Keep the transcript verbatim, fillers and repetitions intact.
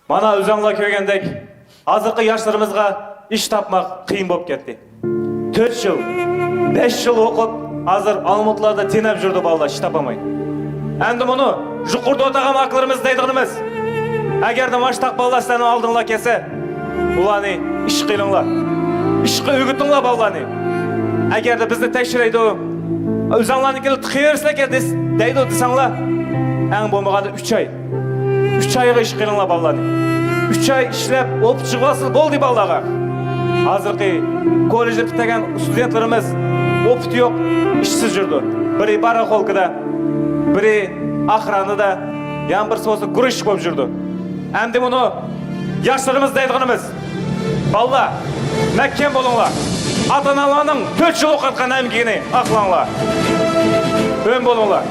مانا ئۆزۈڭلار كۆرگەندەك، ھازىرقى ياشلىرىمىزغا ئىش تاپماق قىيىن بولۇپ كەتتى. تۆت يىل، بەش يىل ئوقۇپ، ھازىر ئالمۇتىلاردا تېنەپ يۈرىدۇ بالىلار، ئىش تاپالماي. ئەمدى مۇنۇ يۇقىرىدا ئولتۇرغان ئاكىلىرىمىز دەيدىغىنىمىز، ئەگەردە ماشتاق بالىلار سىلەرنىڭ ئالدىڭلار كەلسە، ئۇلارنى ئىشقا ئېلىڭلار. ئىشقا ئۆگىتىڭلار بالىلارنى. ئەگەردە بىزنى تەكشۈرەيدۇ، ئۆزۈڭلارنىڭكىنى تىقىۋېرىسىلەر دەيدۇ دېسەڭلار، ئەڭ بولمىغاندا ئۈچ ئاي. ئۈچ ئايغا ئىشقا ئېلىڭلار بالىلارنى. ئۈچ ئاي ئىشلەپ، ئوپۇت چىقىۋالسىلا بولدى بالىلارغا. ھازىرقى كوللېجنى پۈتتۈرگەن ستۇدېنتلىرىمىز ئوپۇتى يوق، ئىشسىز يۈرىدۇ. بىرى باراخولكىدا، بىرى ئاخرانىدا، يەنە بىرسى بولسا گرۇزچىك بولۇپ يۈرىدۇ. ئەمدى بۇنى ياشلىرىمىز دەيدىغىنىمىز، بالىلار، مەھكەم بولۇڭلار. ئاتا-ئانىلارنىڭ تۆت يىل ئوقۇتقان ئەمگىكىنى ئاقلاڭلار. ئۆن بولۇڭلار.